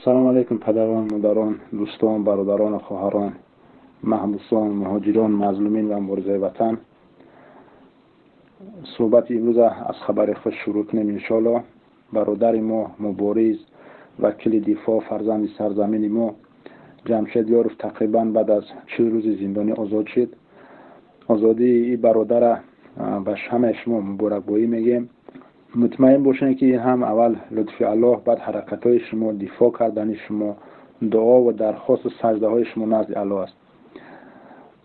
Салом алейкум, падарон, модарон, дӯстон, бародарону хоҳарон, маҳбусон, муҳоҷирон, мазлумин ва муборизаи ватан. Суҳбати имрӯза аз хабари худ шурӯъ кунем, иншоалло. Бародари мо, мубориз, вакили дифоъ, фарзанди сарзамини мо Ҷамшед Ёров тақрибан баъд аз 40 рӯзи зиндонӣ озод шуд. Озодии ин бародара ба ҳамаи шумо муборакбоӣ мегӯем. Мутмаин бошед, ки ин ҳам аввал лутфи Аллоҳ, баъд ҳаракатҳои шумо, дифоъ кардани шумо, дуо ва дархосту саждаҳои шумо назди Аллоҳ аст.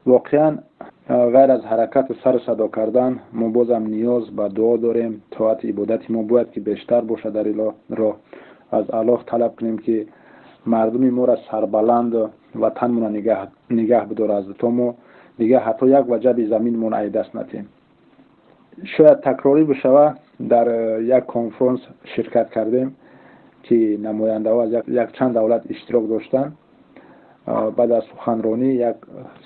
Воқеан, ғайр аз ҳаракату сару садо кардан, мо бозам ниёз ба дуо дорем. Тоати ибодати мо бояд ки бештар бошад. Дар ин роҳ аз Аллоҳ талаб кунем, ки мардуми моро сарбаланду ватанмонро нигаҳ бидорад, то мо дигар ҳатто як ваҷаби заминмон ай даст надиҳем. Шояд такрорӣ бишавад, дар як конфронс ширкат кардем, ки намояндаҳо аз якчанд давлат иштирок доштанд. Баъд аз суханронӣ як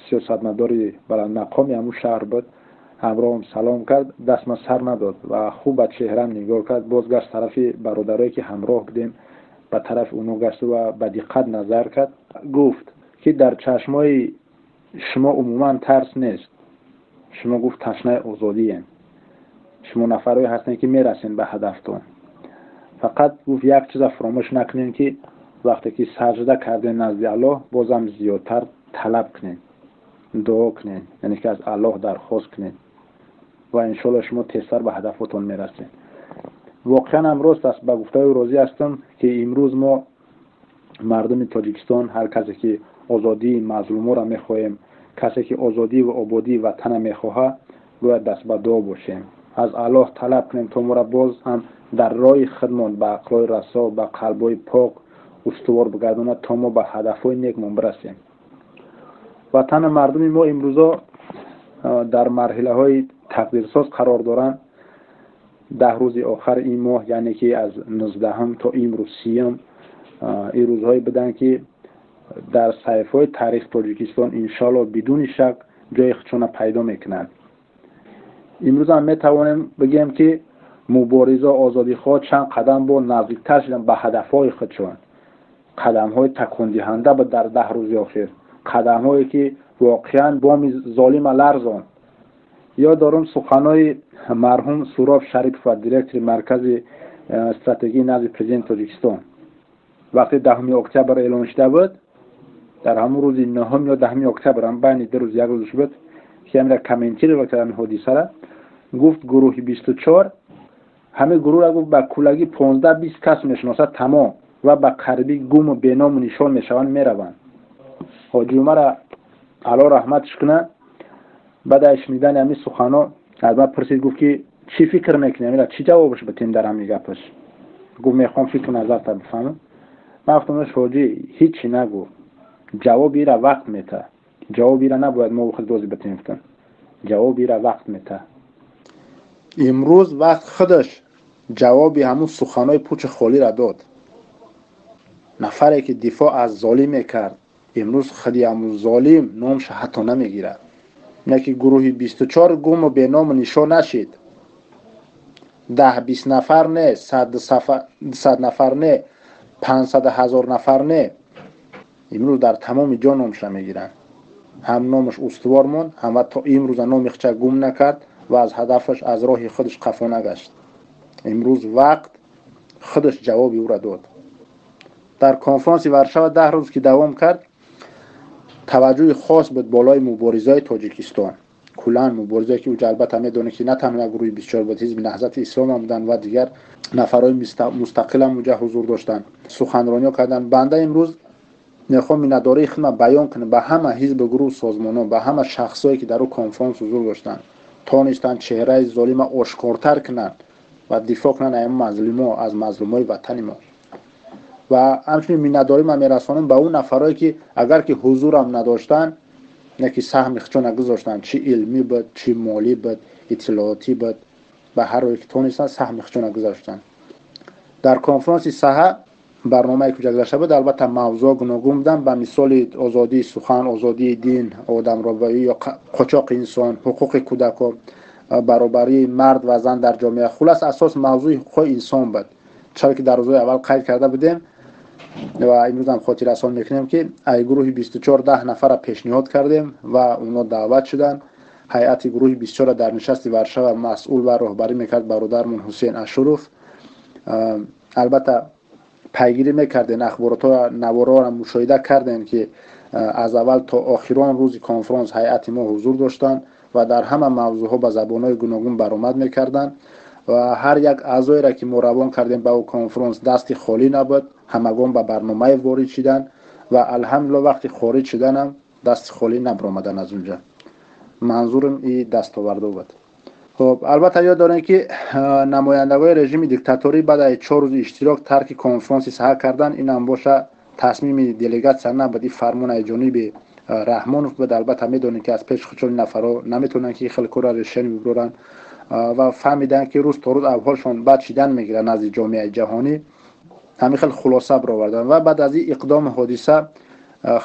сиёсатмадори баландмақоми ҳамун шаҳр буд, ҳамроҳам салом кард, дастма сар надод ва хуб ба чеҳрам нигоҳ кард. Бозгашт тарафи бародарое, ки ҳамроҳ будем, ба тарафи онҳо гашт ва ба диққат назар кард. Гуфт, ки дар чашмҳои шумо умуман тарс нест. Шумо, гуфт, ташнаи озодием, шумо нафарое ҳастем, ки мерасем ба ҳадафтон. Фақат, гуфт, як чиза фуромӯш накунем, ки вақте ки сажда кардем назди Аллоҳ, бозам зиёдтар талаб кунем, дуо кунем, яъне ки аз Аллоҳ дархост кунем ва иншоалло шумо тезтар ба ҳадафотон мерасед. Воқеан ҳам рост аст. Ба гуфтаи ӯ розӣ ҳастам, ки имрӯз мо, мардуми Тоҷикистон, ҳар касе ки озодии мазлуморо мехоҳем, касе ки озодӣ ва ободии ватана мехоҳад, бояд даст ба дуо бошем, аз Аллоҳ талаб кунем, то моро боз ҳам дар роҳи худмон ба ақлҳои расо, ба қалбҳои пок устувор бигардонад, то мо ба ҳадафҳои некмон бирасем. Ватану мардуми мо имрӯзо дар марҳилаҳои тақдирсоз қарор доранд. 10 рӯзи охари ин моҳ, яъне ки аз 19-ум то имрӯз 30-ум, ин рӯзҳое буданд, ки дар саҳифаҳои таърихи Тоҷикистон, иншоалло, бидуни шак ҷои худшона пайдо мекунанд. Имрӯз ҳам метавонем бигӯем, ки муборизо озодихоҳ чанд қадам бо наздиктар шуданд ба ҳадафҳои худшон. Қадамҳои такондиҳанда буд дар 10 рӯзи охир, қадамҳое ки воқеан боми золима ларзонд. Ёд дорум суханҳои марҳум Суроб Шарипов, директори Маркази стратегии назди Президенти Тоҷикистон. Вақте 10-уми октябр эълон шуда буд, дар ҳамон рӯзи 9-ум ё 10-уми октябр, байни 2 рӯз, як рӯзш буд, ки ҳамира комментировать кард ҳамин ҳодисара, гуфт: «Гурӯҳи 24, ҳамин гурӯҳра, гуфт, ба куллагӣ 15-20 кас мешиносад, тамом, ва ба қарибӣ гуму беному нишон мешаванд, мераванд». Ҳоҷи Умара Алло раҳматш кунад, баъд аз шунидани ҳамин суханҳо аз ман пурсид, гуфт, ки чӣ фикр мекунӣ, амира чӣ ҷавобаш битем дар ҳамин гапаш? Гуфт: «Мехоҳам фикру назарта бифаҳмам». Ман гуфтам: «Ҳоҷӣ, ҳичи нагӯ, ҷавоби ира вақт мета, ҷавоби ира набояд мо худ дози битем». Гуфтам: «Ҷавоби ира вақт мета». Имрӯз вақт худаш ҷавоби ҳамун суханҳои пучи холиро дод. Нафаре ки дифоъ аз золим мекард, имрӯз худи ҳамун золим номша ҳатто намегирад. Не ки гурӯҳи 24 гуму беному нишон нашид. 10-20 нафар не, 100 нафар не, 500 ҳазор нафар не, имрӯз дар тамоми ҷо номша мегиранд. Ҳам номаш устувор монд, ҳам ва то имрӯза номи худша гум накард ва аз ҳадафаш, аз роҳи худаш қафо нагашт. Имрӯз вақт худаш ҷавоби ӯра дод. Дар конфронси Варшава 10 рӯз ки давом кард, таваҷҷӯҳи хос буд болои муборизаи Тоҷикистон, куллан муборизае ки уҷа, албатта, медонед, ки на танҳо як гурӯҳи 24 буд, ҳизби Наҳзати Ислом ҳам буданд ва дигар нафарҳои мустақилам уҷа ҳузур доштанд, суханрониҳо карданд. Банда имрӯз мехоҳам миннатдории худма баён кунам ба ҳама ҳизбу гурӯҳ, созмонҳо, ба ҳама шахсое, ки дар ӯ конфронс ҳузур доштанд, тонистанд чеҳраи золима ошкортар кунанд ва дифоъ кунанд аз мазлумо, аз мазлумои ватани мо. Ва ҳамчунин миннатдорӣ ман мерасонам ба он нафарое, ки агар ки ҳузурам надоштанд, не ки саҳми худшона гузоштанд, чӣ илмӣ буд, чӣ молӣ буд, иттилоотӣ буд, ба ҳар рое ки тонистанд, саҳми худшона гузоштанд. Дар конфронси саҳа барномае ки гузашта буд, албатта, мавзӯъ гуногун буданд, ба мисоли озодии сухан, озодии дин, одамробоӣ ё қочоқи инсон, ҳуқуқи кӯдакон, баробарии мард ва зан дар ҷомеа. Хулас, асос мавзӯи ҳуқуқи инсон буд. Чаро ки дар рӯзҳои аввал қайд карда будем. Ва имрӯзам хотиррасон мекунем, ки ай гурӯҳи 24 10 нафара пешниҳод кардем ва онҳо даъват шуданд. Ҳайати гурӯҳи 24 дар нишасти Варшава масъул ва роҳбарӣ мекард бародармон Ҳусейн Ашуров. Албатта, пайгирӣ мекардем, ахборотҳо, наворҳоро мушоҳида кардем, ки аз аввал то охирон рӯзи конфронс ҳайати мо ҳузур доштанд ва дар ҳама мавзӯъҳо ба забонҳои гуногун баромад мекарданд. Ва ҳар як аъзоеро, ки мо равон кардем ба ӯ конфронс, дасти холӣ набуд, ҳамагон ба барномае ворид шиданд ва, алҳамдулилла, вақти хориҷ шуданам дасти холӣ набаромаданд аз унҷа. Манзурам и дастовардо буд. Хоб, албатта, ёд дорем, ки намояндагони режими диктаторӣ баъд аз 4 рӯзи иштирок тарки конфронси саҳа кардан. Инам боша, тасмими делегатсия набуд, ин фармон аз ҷониби Раҳмонов буд. Албатта, медонем, ки аз пеши худшон нафарҳо наметавонанд, ки хеле корро решение бибаранд ва фаҳмиданд, ки рӯз то рӯз аҳволшон бад шидан мегирад назди ҷомеаи ҷаҳонӣ. Ҳамин хел хулоса бароварданд. Ва баъд аз ин иқдоми ҳодиса,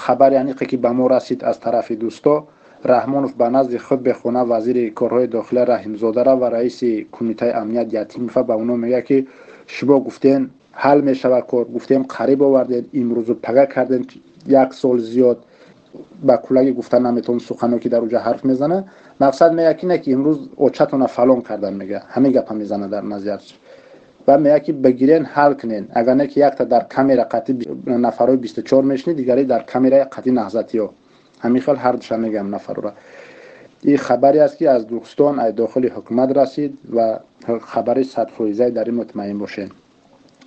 хабари аниқе, ки ба мо расид аз тарафи дӯсто, Раҳмонов ба назди худ бехона вазири корҳои дохила Раҳимзодара ва раиси кумитаи амният Ятимова, ба онҳо мегӯяд, ки шумо гуфтен, ҳал мешавад кор, гуфтем, қариб овардем, имрӯзу пага кардем як сол зиёд. Ба куллагӣ гуфта наметавон сухано, ки дар уҷа ҳарф мезана. Мақсад меяд, ки не, ки имрӯз очатона фалон кардан, мега, ҳамин гапа мезана дар назди ва меяд, ки бигирен, ҳал кунен, агар не, ки якта дар камера қатъи нафарҳои 24 мешинӣ, дигаре дар камераи қатъи наҳзатиё. Ҳамин хел ҳар душа мегӯям нафарора. Ин хабаре аст, ки аз дӯстон, аз дохили ҳукумат расид ва хабари садфоизаи, дар ин мутмаин бошед.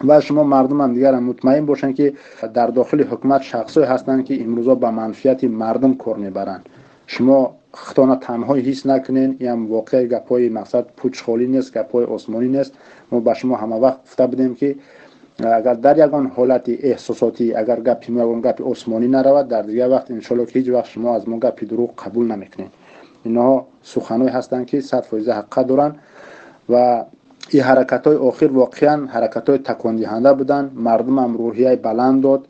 Ва шумо мардумам дигарам мутмаин бошанд, ки дар дохили ҳукумат шахсое ҳастанд, ки имрӯзо ба манфиати мардум кор мебаранд. Шумо худтона танҳо ҳис накунен. Иам воқеаи гапҳои мақсад пуч холӣ нест, гапҳои осмонӣ нест. Мо ба шумо ҳама вақт гуфта будем, ки агар дар ягон ҳолати эҳсосотӣ, агар гапи мо ягон гапи осмонӣ наравад, дар дигар вақт, иншоалло, ки ҳеҷ вақт шумо аз мо гапи дурӯғ қабул намекунед. Инҳо суханҳое ҳастанд, ки 100% ҳақиқат доранд. Ва ин ҳаракатҳои охир воқеан ҳаракатҳои такондиҳанда буданд. Мардумам рӯҳияи баланд дод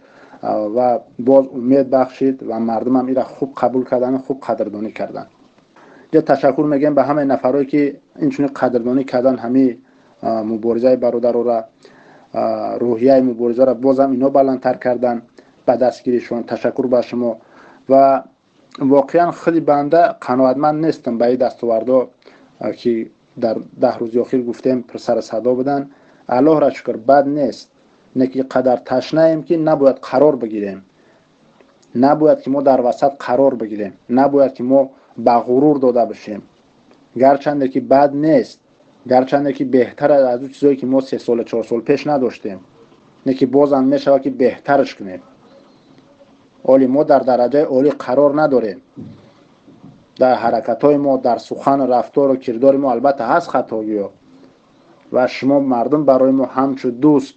ва боз умед бахшид ва мардумам инро хуб қабул кардан, хуб қадрдонӣ карданд. Ҷа ташаккур мегӯем ба ҳамаи нафарое, ки инчунин қадрдонӣ кардан ҳамин муборизаи бародарора, рӯҳияи муборизаро бозам ино баландтар кардан ба дастгиришон. Ташаккур ба шумо. Ва воқеан худи банда қаноатманд нестам ба ин дастовардҳо, ки дар 10 рӯзи охир гуфтем, пурсару садо буданд. Аллоҳро шукр, бад нест, не ки қадар ташнаем, ки набояд қарор бигирем, набояд ки мо дар васат қарор бигирем, набояд ки мо ба ғурур дода бишем. Гарчанде ки бад нест, гарчанде ки беҳтар аз ӯ чизое, ки мо 3 сола, 4 сол пеш надоштем, не ки бозам мешавад, ки беҳтарш кунем. Оли мо дар дараҷаи олӣ қарор надорем. Дар ҳаракатҳои мо, дар сухану рафтору кирдори мо, албатта, ҳаст хатогиҳо. Ва шумо мардум барои мо ҳамчун дӯст,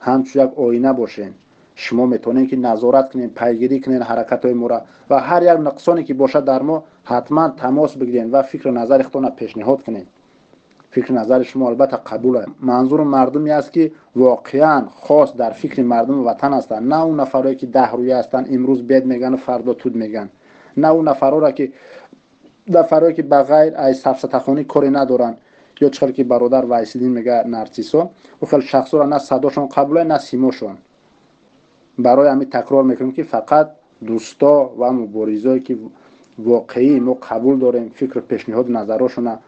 ҳамчун як оина бошед. Шумо метавонед, ки назорат кунед, пайгирӣ кунед ҳаракатҳои моро ва ҳар як нуқсоне, ки бошад дар мо, ҳатман тамос бигиред ва фикру назари худтонро пешниҳод кунед. Фикру назари шумо, албатта, қабул аст. Манзуру мардуме аст, ки воқеан хос дар фикри мардуми ватан ҳастанд, на он нафарое, ки даҳрӯя ҳастанд, имрӯз бед мегӯяну фардо тут мегӯянд, на он нафарора, ки нафарое, ки ба ғайр аз сафсатахонӣ коре надоранд, ё чӣ хел ки бародар Вайсиддин мега, нарсисо. Ӯ хел шахсоро на садошон қабуле, на симошон. Барои ҳамин такрор мекунем, ки фақат дӯсто ва муборизое, ки воқеӣ мо қабул дорем фикру пешниҳоду назарҳошона,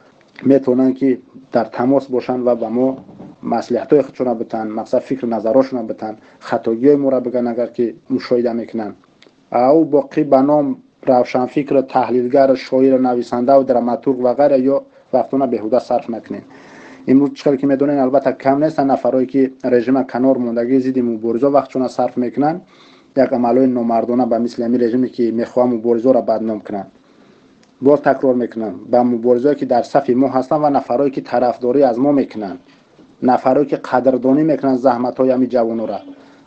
метавонанд, ки дар тамос бошанд ва ба мо маслиҳатҳои худшона битанд, мақсад, фикру назарҳошона битанд, хатогиҳои моро бигӯянд, агар ки мушоҳида мекунанд. Ӯ боқӣ ба ном равшанфикр, таҳлилгар, шоир, нависандаву драматург ва ғайра ё вақтона беҳуда сарф накунед. Имрӯз, чӣ хел ки медонед, албатта, кам нестанд нафарое, ки режима канор мондагӣ, зидди муборизо вақтшона сарф мекунанд, як амалҳои номардона, ба мисли ҳамин режиме, ки мехоҳанд муборизоро бадном кунанд. Боз такрор мекунам, ба муборизое, ки дар сафи мо ҳастанд ва нафарое, ки тарафдорӣ аз мо мекунанд, нафарое, ки қадрдонӣ мекунанд заҳматҳои ҳамин ҷавонора,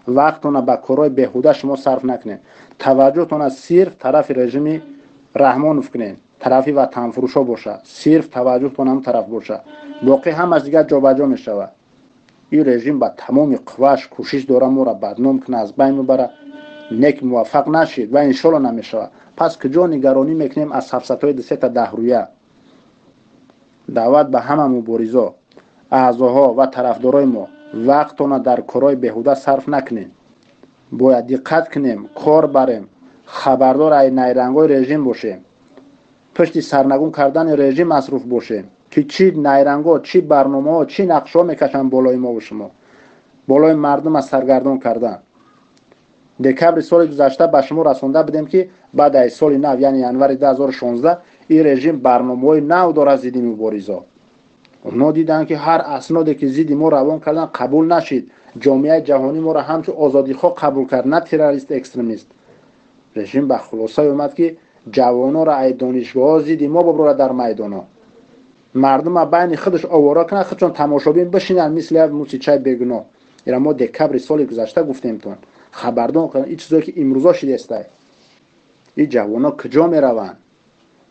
вақтона ба корҳои беҳуда шумо сарф накунед. Таваҷҷӯҳтона сирф тарафи режими Раҳмонов кунед, тарафи ватанфурӯшо боша, сирф таваҷҷӯҳтон ҳам тараф боша, боқӣ ҳамаш дигар ҷобаҷо мешавад. Ин режим ба тамоми қуввааш кӯшиш дора моро бадном кунад, аз байн мебара, нек муваффақ нашид ва иншолло намешавад. Пас куҷо нигаронӣ мекунем аз сафсатҳои дусета даҳрӯя? Даъват ба ҳама муборизо, аъзоҳо ва тарафдорои мо: вақтона дар корҳои беҳуда сарф накунед. Бояд диққат кунем, кор барем, хабардор ай найрангҳои режим бошем, пушти сарнагун кардани режим масруф бошем, ки чӣ найрангҳо, чӣ барномаҳо, чӣ нақшҳо мекашанд болои мову шумо, болои мардум аз саргардон кардан. Декабри соли гузашта ба шумо расонда будем, ки баъд аз соли нав, яъне январи 2016, ин режим барномаҳои нав дорад зидди муборизо. Онҳо диданд, ки ҳар асноде, ки зидди мо равон кардан, қабул нашид. Ҷомеаи ҷаҳонӣ моро ҳамчун озодихоҳ қабул кард, на террорист, экстремист. Режим ба хулосае омад, ки ҷавононро ай донишгоҳҳо зидди мо бубурад дар майдонҳо, мардума байни худаш овора кунад, худшон тамошобин бишинанд, мисли як мусичаи бегуноҳ. Ира мо декабри соли гузашта гуфтемтон, хабардон кунед. Ин чизое, ки имрӯзо шидестай, ин ҷавонон куҷо мераванд,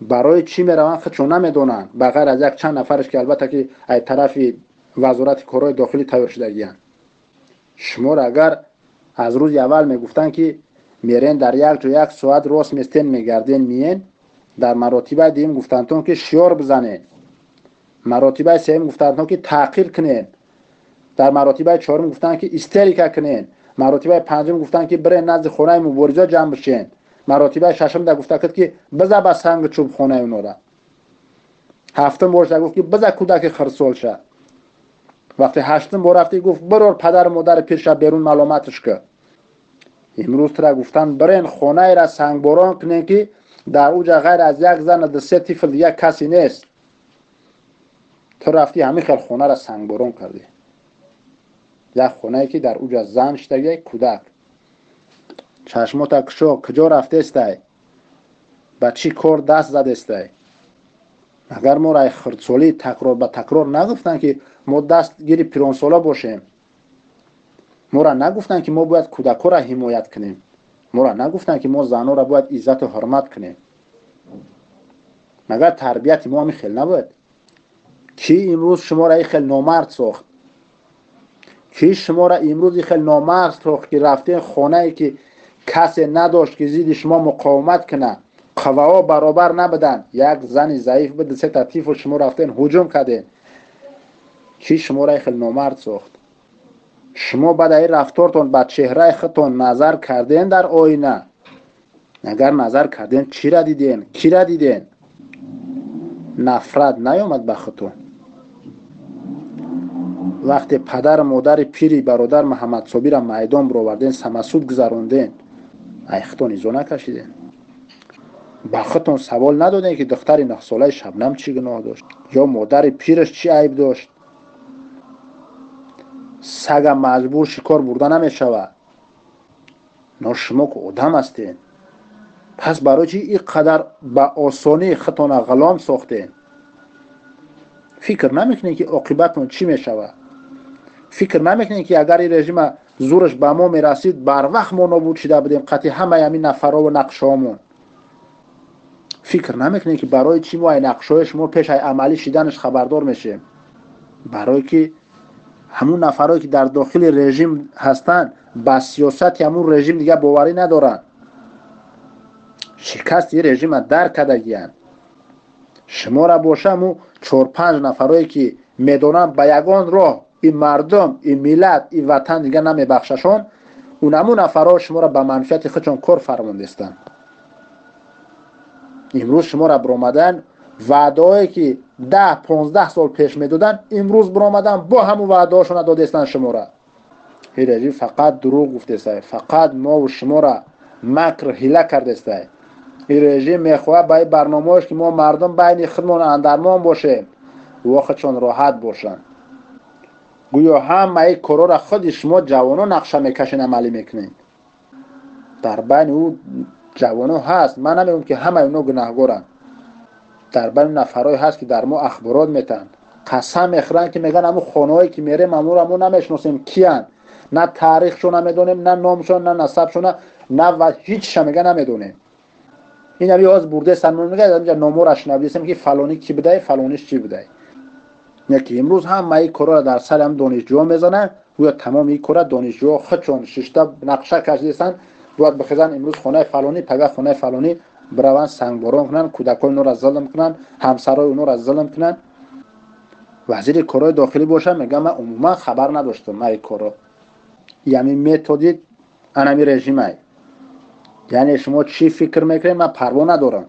барои чӣ мераванд, худшон намедонанд, ба ғайр аз як чанд нафараш, ки албатта ки аз тарафи Вазорати корҳои дохилӣ тайёр шудагиянд. Шуморо агар аз рӯзи аввал мегуфтанд, ки мерен, дар як ҷо як соат рост местен, мегарден, миен, дар маротибаи дуюм гуфтандтон, ки шиёр бизанед, маротибаи сеюм гуфтандтон, ки таъқир кунед, дар маротибаи чорум гуфтанд, ки истерика кунед, маротибаи панҷум гуфтанд, ки бирен, назди хонаи мубориза ҷамъ бишен, маротибаи шашум да гуфта кид, ки биза ба сангу чӯб хонаи онора, ҳафтум борша гуфт, ки биза кӯдаки хирсолша, вақте ҳаштум бор рафтӣ, гуфт: «Бирор падару модари пирша берун, маломатш ки». Имрӯз тура гуфтанд: «Бирен, хонаера сангборон кунем, ки дар уҷа ғайр аз як зану ду-се тифл дигар касе нест». Ту рафтӣ, ҳамин хел хонара сангборон кардӣ, як хонае, ки дар уҷа зан шидаги, кӯдак. Чашмота кушо, куҷо рафтестай, ба чӣ кор даст задестай? Агар моро ай хурдсолӣ такрор ба такрор нагуфтанд, ки мо дастгири пиронсола бошем, моро нагуфтанд, ки мо бояд кӯдакҳоро ҳимоят кунем, моро нагуфтанд, ки мо занҳоро бояд иззату ҳурмат кунем, магар тарбияти мо ҳамин хел набуд? Кӣ имрӯз шуморо ин хел номард сохт? Кӣ шуморо имрӯз ин хел номард сохт, ки рафтен хонае, ки касе надошт, ки зидди шумо муқовимат кунад, қувваҳо баробар набуданд, як зани заиф буд, сета тифл, шумо рафтен, ҳуҷум кардем? Кӣ шуморо ин хел номард сохт? Шумо баъд аз ин рафтортон ба чеҳраи худтон назар кардем дар оина? Агар назар кардем, чира дидем, кира дидем? Нафрат наёмад ба худтон, вақте падару модари пири бародар Маҳаммадсобира майдон бироварден, самосуд гузаронден, ай худтон изо накашиден? Ба худтон савол надодем, ки духтари 9-солаи Шабнам чӣ гуноҳ дошт ё модари пираш чӣ айб дошт? Сага маҷбур шикор бурда намешавад. Но шумо ку одам ҳастен. Пас барои чӣ ин қадар ба осонӣ худтона ғулом сохтем? Фикр намекунем, ки оқибатон чӣ мешавад? Фикр намекунем, ки агар ин режима зӯраш ба мо мерасид, барвақт мо нобуд шида будем қатъи ҳамаи ҳамин нафарову нақшҳомон? Фикр намекунем, ки барои чӣ мо ай нақшҳои шумо пеш ай амалӣ шиданаш хабардор мешем? Барое ки ҳамун нафарое, ки дар дохили режим ҳастанд, ба сиёсати ҳамун режим дигар боварӣ надоранд, шикасти ин режима дарк кардагиянд. Шуморо боша, ҳамун чор-панҷ нафарое, ки медонанд, ба ягон роҳ ин мардум, ин миллат, ин ватан дигар намебахшашон, унамун нафарҳо шуморо ба манфиати худшон кор фармондестанд. Имрӯз шуморо биромадан, ваъдаҳое, ки 10-15 сол пеш медоданд, имрӯз биромадан, бо ҳамун ваъдаҳошона додестанд шуморо. Ин режим фақат дурӯғ гуфтестай, фақат мову шуморо макр ҳила кардестай. Ин режим мехоҳад ба ин барномаош, ки мо мардум байни худмон андармон бошем, во худшон роҳат бошанд. Гӯё ҳамаи корҳоро худи шумо ҷавонон нақша мекашен, амалӣ мекунед. Дар байни ӯ ҷавоно ҳаст, ман намегӯям, ки ҳамаи оно гунаҳгоранд. Дар байни нафарҳое ҳаст, ки дар мо ахборот метаҳанд, қасам мехӯранд, ки мегӯянд: «Ҳамун хонаҳое, ки мерем, ҳамонро мо намешиносем, киянд, на таърихшон намедонем, на номшон, на насабшона, на ҳичша», мега, «намедонем». Ин аби ҳоз бурдестан, мега, номора шунавидесем, ки фалонӣ ки будай, фалониш чӣ будай. Яки имрӯз ҳамаи корҳоро дар сари ҳам донишҷӯҳо мезананд, гӯё тамоми ин корра донишҷӯҳо худшон шишта нақша кашидастанд. Бояд бихезанд, имрӯз хонаи фалонӣ, пага хонаи фалонӣ бираванд, сангборон кунанд, кӯдакои онҳоро зулм кунанд, ҳамсарои онҳоро зулм кунанд. Вазири корҳои дохилӣ бошад, мегӯям: «Ман умуман хабар надоштам ай корро». Яъне методид Анами режимай. Яъне шумо чӣ фикр мекунед, ман парво надорам.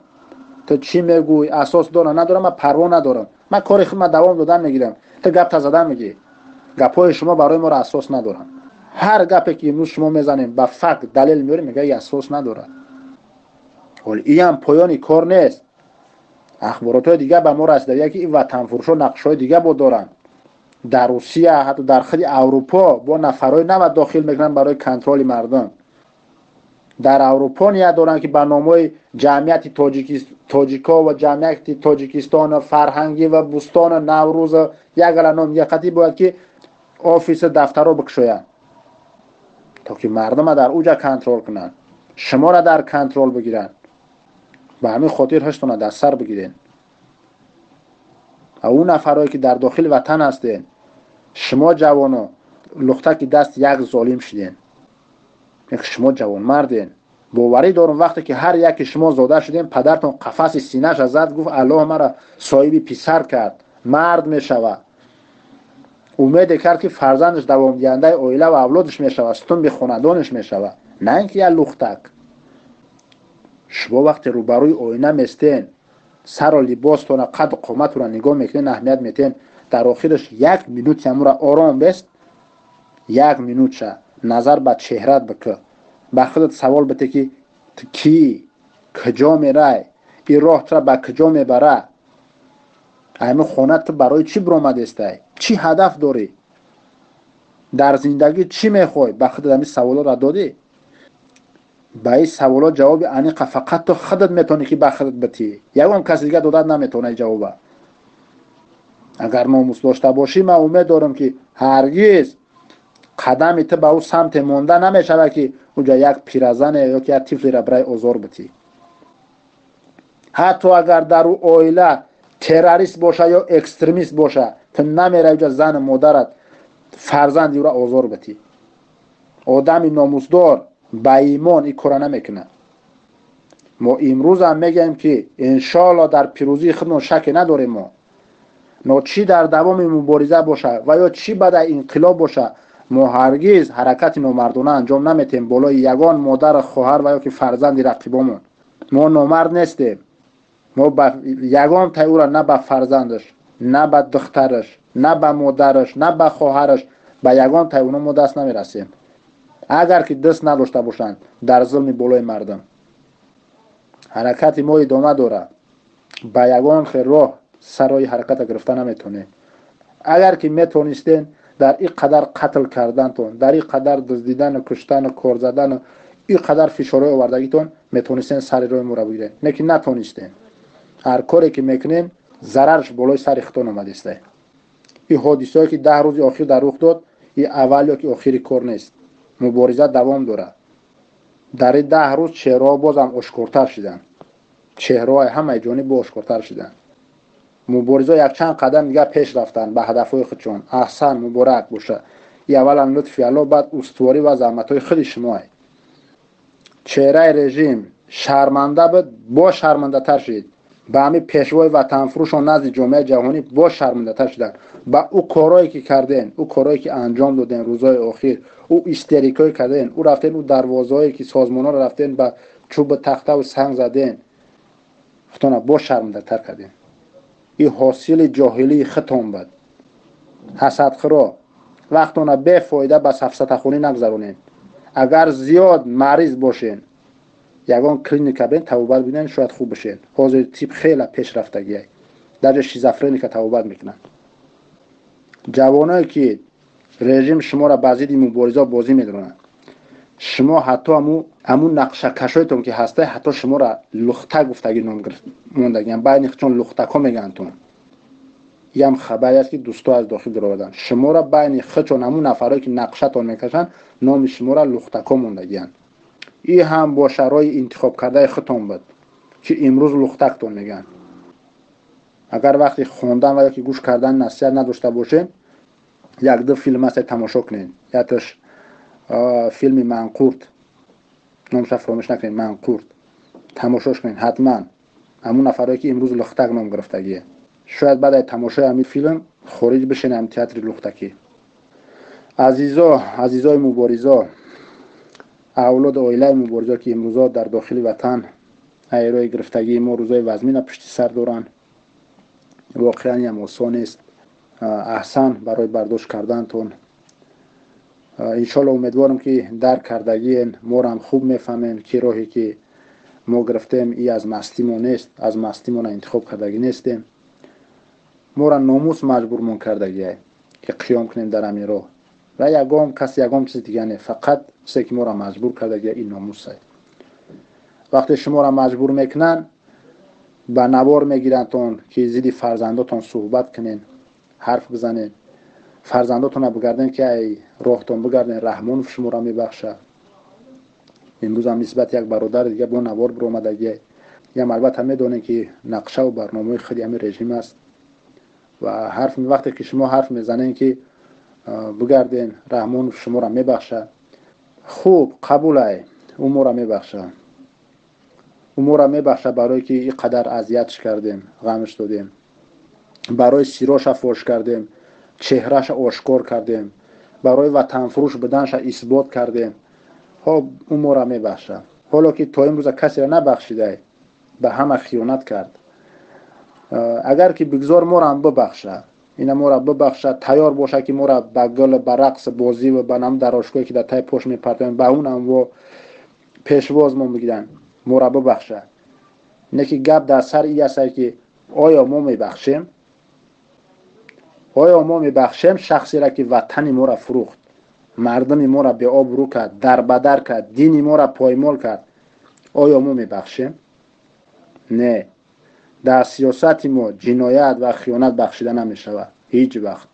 Ту чӣ мегӯй, асос дора надорам, ман парво надорам. Ман кори худма давом додан мегирам. Ту гапта задан мегирӣ. Гапҳои шумо барои моро асос надоранд. Ҳар гапе ки имрӯз шумо мезанем, ба факт далел меорем, мега асос надорад. Ҳол иам поёни кор нест. Ахборотҳои дигар ба мо расида, ки ин ватанфурӯшо нақшҳои дигар бо доранд. Дар Русия, ҳатто дар худи Аврупо бо нафарҳои нава дохил мекунанд барои контроли мардум. Дар Аврупо ният доранд, ки ба номҳои ҷамъияти тоҷико ва ҷамъияти Тоҷикистон, фарҳангӣ ва Бӯстону Наврӯз, як гала ном яқатӣ бояд ки офиси дафтаро бикушоянд, то ки мардума дар уҷа контрол кунанд, шуморо дар контрол бигиранд. Ба ҳамин хотир ҳаштона дар сар бигирен. Ва ӯ нафарое ки дар дохили ватан ҳастен, шумо ҷавоно лухтаки даст як золим шиден. Шумо ҷавонмарден. Боварӣ дорум, вақте ки ҳар яке шумо зода шудем, падартон қафаси синаша зад, гуфт: Аллоҳ мара соҳиби писар кард, мард мешавад. Умеде кард, ки фарзандаш давомдиҳандаи оила ва авлодаш мешавад, сутунби хонадонаш мешавад, на ин ки як лухтак. Шумо вақте рӯбарӯи оина местен, сару либостона, қаду қоматона нигоҳ мекунен, аҳамият метен, дар охираш як минути амура ором бест, як минутша назар ба чеҳрат бикӯ, ба худат савол бите, ки ту кӣ, куҷо мерай, ин роҳ тура ба куҷо мебара, ҳамин хона ту барои чӣ биромадестай, чӣ ҳадаф дорӣ дар зиндагӣ, чӣ мехоҳӣ? Ба худат ҳамин саволоро додӣ? Ба ин саволо ҷавоби аниқа фақат ту худат метавонӣ, ки ба худат битӣ. Ягон каси дига додат наметавона ҷавоба. Агар номус дошта бошӣ, ман умед дорам, ки ҳаргиз қадами ту ба ӯ самте монда намешавад, ки уҷа як пиразане ё ки як тифлеро бирай озор битӣ. Ҳатто агар дар ӯ оила террорист боша ё экстремист боша, ту намераи уҷа зану модарат, фарзанди ӯро озор битӣ. Одами номусдор, ба имон ин кора намекунад. Мо имрӯзам мегӯем, ки иншоалло дар пирӯзии худмон шаке надорем. Мо но чӣ дар давоми мубориза боша ва ё чӣ баъда инқилоб боша, мо ҳаргиз ҳаракати номардона анҷом наметем болои ягон модар, хоҳар ва ё ки фарзанди рақибомон. Мо номард нестем. Мо ба ягон тай ӯра, на ба фарзандаш, на ба духтараш, на ба модараш, на ба хоҳараш, ба ягон тай уно мо даст намерасем, агар ки даст надошта бошанд дар зулми болои мардум. Ҳаракати мо идома дорад. Ба ягон хел роҳ сарои ҳараката гирифта наметонем. Агар ки метонистен, дар ин қадар қатл кардантон, дар ин қадар дуздидану куштану кор задану ин қадар фишорҳои овардагитон, метонистен сари роҳи моро бигирен, не ки натонистен. Ҳар коре ки мекунен, зарарш болои сари худтон омадеста. Ин ҳодисаое ки 10 рӯзи охир дар рух дод, ин аввал ё ки охири кор нест. Мубориза давом дорад. Дар ин 10 рӯз чеҳраҳо бозам ошкортар шиданд, чеҳраҳои ҳамаи ҷониб бо ошкортар шиданд. Муборизо якчанд қадам дигар пеш рафтанд ба ҳадафҳои худшон. Аҳсан, муборак боша. И аввалан лутфи Алло, баъд устуворӣ ва заҳматҳои худи шумоа. Чеҳраи режим шарманда буд, боз шармандатар шид. Ба ҳамин пешвои ватанфурӯшон назди ҷомеаи ҷаҳонӣ боз шармандатар шуданд. Ба ӯ корҳое ки карден, ӯ корҳое ки анҷом доден рӯзҳои охир, ӯ истерикое карден, ӯ рафтен, ӯ дарвозаҳое ки созмонҳоро рафтен, ба чӯбу тахтаву санг заден, худтона боз шармандатар кардем. Ин ҳосили ҷоҳилии худтон буд. Ҳасадхӯро, вақтона бефоида ба сафсатахонӣ нагзаронед. Агар зиёд мариз бошен, ягон клиника бирен, табобат бинен, шояд хуб бишен. Ҳозир тиб хеле пешрафтагиай, даже шизофреника табобат мекунанд. Ҷавоное ки режим шуморо ба зидди мубориза бозӣ медонанд, шумо ҳатто ҳамун нақшакашоятон ки ҳастай, ҳатто шуморо лухта гуфтагӣ ном мондагиам, байни чун лухтако мегӯянд-тон. Ям хабаре аст, ки дӯсто аз дохил дароварданд. Шуморо байни худшон ҳамун нафарое ки нақшатон мекашанд, номи шуморо лухтако мондагианд. Ин ҳам бо шарои интихобкардаи худтон буд, ки имрӯз лухтактон мегӯянд. Агар вақти хондан ва ё ки гӯш кардан насиҳат надошта бошед, як-ду филм аст, тамошо кунед. Якташ филми Манқурт, номша фаромӯш накунед, Манқурт, тамошош кунед ҳатман. Ҳамун нафарое ки имрӯз лухтак ном гирифтагие, шояд баъд аз тамошои ҳамин филм хориҷ бишен ҳам театри лухтакӣ. Азизо, азизои муборизо, Авлоду оилаи муборизо, ки имрӯзо дар дохили ватан айрои гирифтагии мо рӯзои вазмина пушти сар доранд, воқеан ям осон нест. Аҳсан барои бардошт кардантон. Иншоалло, умедворам, ки дарк кардагиен, морам хуб мефаҳмем, ки роҳе ки мо гирифтем, и аз мастимо нест, аз мастимона интихоб кардагӣ нестем. Мора номус маҷбурмон кардагиай, ки қиём кунем дар ҳамин роҳ, ва ягон кас, ягон чиз дига не, фақат чизе ки моро маҷбур кардагия, ин номусай. Вақте шуморо маҷбур мекунанд, ба навор мегирандтон, ки зидди фарзандотон суҳбат кунен, ҳарф бизанед, фарзандотонро бигарден, ки ай роҳтон бигарден, Раҳмонов шуморо мебахшад. Имрӯзам нисбати як бародари дига бо навор биромадагия. Ям албатта медонем, ки нақшаву барномаи худи ҳамин режим аст. Ва ҳарф вақте ки шумо ҳарф мезанем, ки бигарден, Раҳмонов шуморо мебахшад, хуб, қабулай, ӯ моро мебахшад, ӯ моро мебахшад, барое ки ин қадар азиятш кардем, ғамш додем, барои сироша фош кардем, чеҳраша ошкор кардем, барои ватанфурӯш буданша исбот кардем. Хоб, ӯ моро мебахшад, ҳоло ки то имрӯза касеро набахшидай, ба ҳама хиёнат кард. Агар ки бигзор морам бибахшад, ина мора бибахшад, тайёр бошад, ки мора ба гул, ба рақс бозӣ ва ба нам дарошкое, ки дар таи пош мепартоем, ба он анво пешвоз мо мегиранд, мора бибахшад. Не ки гап дар сар и аст, ки оё мо мебахшем? Оё мо мебахшем шахсеро, ки ватани моро фурӯхт, мардуми моро беобрӯ кард, дарбадар кард, дини моро поймол кард? Оё мо мебахшем? Не, дар сиёсати мо ҷиноят ва хиёнат бахшида намешавад ҳеҷ вақт.